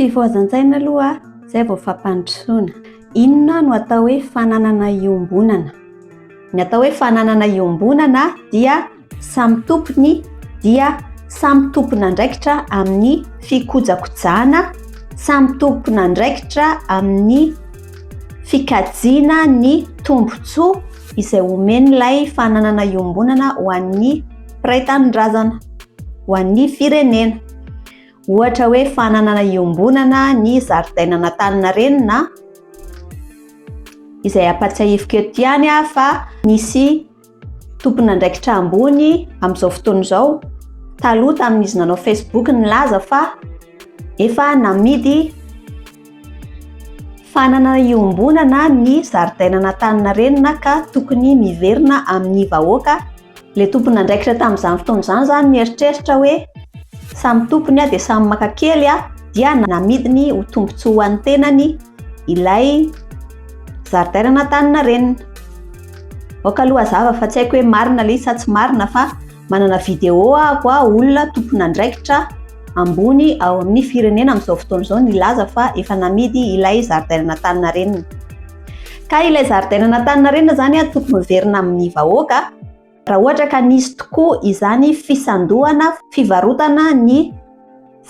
Fifohazan-tsaina aloha izay vao fampandrosoana. Inona no atao hoe fananana iombonana? Ny atao hoe fananana iombonana dia samy tompony dia samy tompon'andraikitra amin'ny fikojakojana, samy tompon'andraikitra amin'ny fikajiana ny tombontsoa izay omen'ilay fananana iombonana ho an'ny mpiray tanindrazana, ho an'ny firenena. Ohatra hoe fananana iombonana ny zaridainan'Antaninarenina, izay ampatsiahiviko eto ihany aho fa nisy tompon'andraikitra ambony amin'izao fotoana izao, taloha tamin'izy nanao Facebook nilaza fa efa namidy fananana iombonana ny zaridainan'Antaninarenina ka tokony miverina amin'ny vahoaka. Ilay tompon'andraikitra tamin'izany fotoana izany izany nieritreritra hoe samy tompony dia samy maka kely dia namidiny ho tombontsoa ho an'ny tenany ilay zaridainan'Antaninarenina. Aoka aloha hazava fa tsy haiko hoe marina ilay izy sa tsy marina fa manana vidéo aho olona tompon'andraikitra ambony ao amin'ny firenena amin'izao fotoana izao nilaza fa efa namidy ilay zaridainan'Antaninarenina. Ka ilay zaridainan'Antaninarenina izany tokony miverina amin'ny vahoaka raha ohatra ka nisy tokoa izany fisandohana fivarotana ny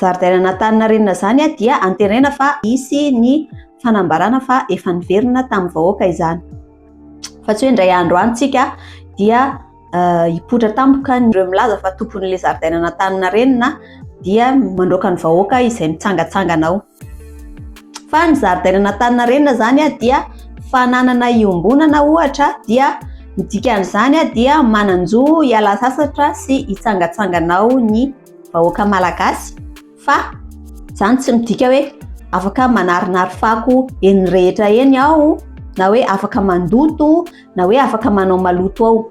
zaridainan'Antaninarenina izany dia antenaina fa hisy ny fanambarana fa efa niverina tamin'ny vahoaka izany. Fa tsy hoe indray andro any tsika dia hipoitra tampoka ireo milaza fa tompon'ilay zaridainan'Antaninarenina dia mandroaka ny vahoaka izay mitsangatsangana ao. Fa ny zaridainan'Antaninarenina izany dia fananana iombonana ohatra dia ny dikan'izany dia manan-jo hiala sasatra sy hitsangatsangana ao ny vahoaka malagasy fa izany tsy midika hoe afaka manarinary fako eny rehetra eny aho na hoe afaka mandoto na hoe afaka manao maloto ao.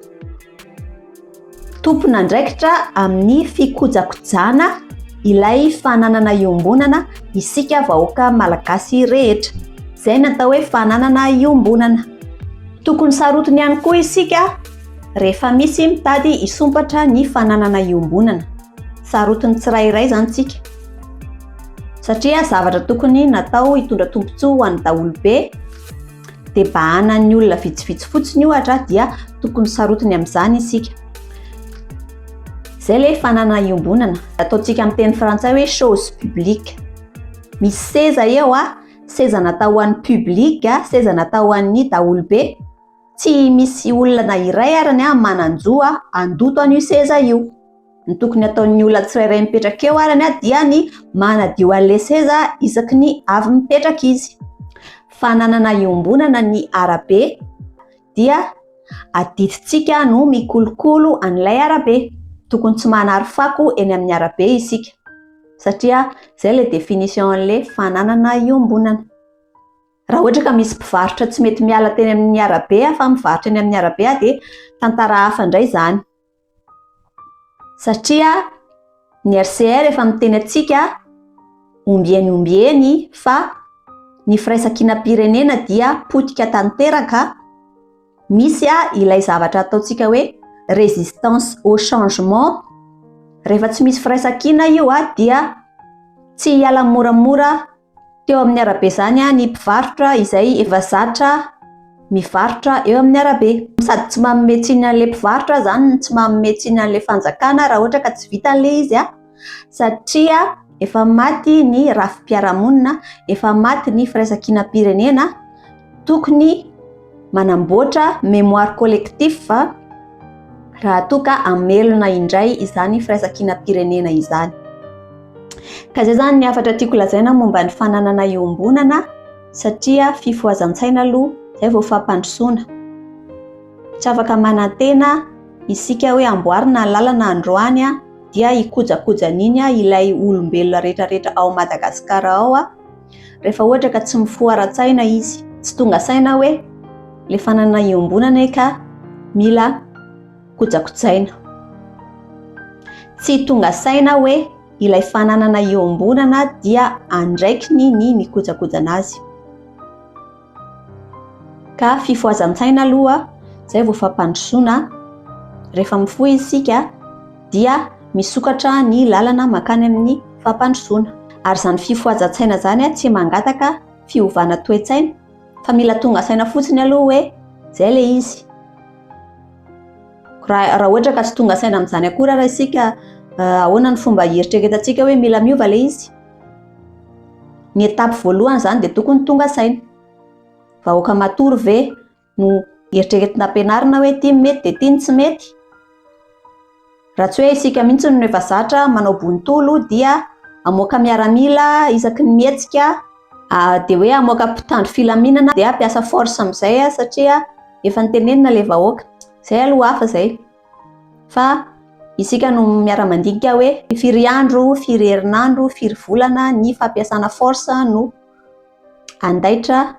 Tompon'andraikitra amin'ny fikojakojana ilay fananana iombonana isika vahoaka malagasy rehetra. Izay ny atao hoe fananana iombonana. Tokony sarotiny ihany koa isika rehefa misy mitady hisompatra ny fananana iombonana. Sarotiny tsirairay izany tsika. Satria zavatra tokony natao hitondra tombontsoa ho an'ny daholobe dia bahanan'ny olona vitsivitsy fotsiny ohatra dia tokony sarotiny amin'izany isika. Izay ilay fananana iombonana. Ataontsika amin'ny teny frantsay hoe chose publique. Misy seza eo a, seza natao ho an'ny public, seza natao ho an'ny daholobe. Tsy misy olona na iray arany manan-jo handoto an'io seza io. Ny tokony ataon'ny olona tsirairay mipetraka eo arany dia ny manadio an'ilay seza isaky ny avy mipetraka izy. Fananana iombonana ny arabe dia adidintsika no mikolokolo an'ilay arabe. Tokony tsy manary fako eny amin'ny arabe isika satria izay ilay définition an'ilay fananana iombonana. Raha ohatra ka misy mpivarotra tsy mety miala teny amin'ny arabe fa mivarotra eny amin'ny arabe dia tantara hafa indray izany. Satria ny RCR efa miteny antsika ombieny ombieny fa ny firaisankinam-pirenena dia potika tanteraka, misy ilay zavatra ataontsika hoe résistance au changement, rehefa tsy misy firaisankina io dia tsy hiala moramora Teo amin'ny arabe izany ny mpivarotra izay efa zatra mivarotra eo amin'ny arabe. Sady tsy manome tsiny an'ilay mpivarotra izany no tsy manome tsiny an'ilay fanjakana raha ohatra ka tsy vita ilay izy satria efa maty ny rafi-piarahamonina, efa maty ny firaisankinam-pirenena. Tokony manamboatra mémoire collectif raha toa ka hamelona indray izany firaisankinam-pirenena izany. Ka izay izany ny hafatra tiako lazaina momba ny fananana iombonana satria fifohazan-tsaina aloha izay vao fampandrosoana. Tsy afaka manantena isika hoe amboarina ny lalana androany dia hikojakoja an'iny ilay olombelona rehetrarehetra ao Madagasikara ao rehefa ohatra ka tsy mifoha ara-tsaina izy, tsy tonga saina hoe ilay fananana iombonana e ka mila kojakojaina. Tsy tonga saina hoe ilay fananana iombonana dia andraikiny ny mikojakojana azy. Ka fifohazan-tsaina aloha izay vao fampandrosoana. Rehefa mifoha isika dia misokatra ny lalana mankany amin'ny fampandrosoana. Ary izany fifohazan-tsaina izany tsy mangataka fiovana toe-tsaina fa mila tonga saina fotsiny aloha hoe izay ilay izy. Raha ohatra ka tsy tonga saina amin'izany akory ary isika, ahoana ny fomba hieritreretantsika hoe mila miova ilay izy? Ny étape voalohany izany dia tokony tonga saina. Vahoaka matory ve no eritreretina ampianarina hoe ity ny mety dia ity ny tsy mety? Raha tsy hoe isika mihitsy no efa zatra manao bontolo dia hamoaka miaramila isaky ny mihetsika dia hoe hamoaka mpitandro filaminana dia hampiasa force amin'izay satria efa notenenina ilay vahoaka. Izay aloha hafa izay. Fa isika no miara-mandinika hoe firy andro, firy herinandro, firy volana ny fampiasana force no handaitra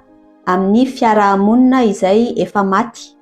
amin'ny fiarahamonina izay efa maty.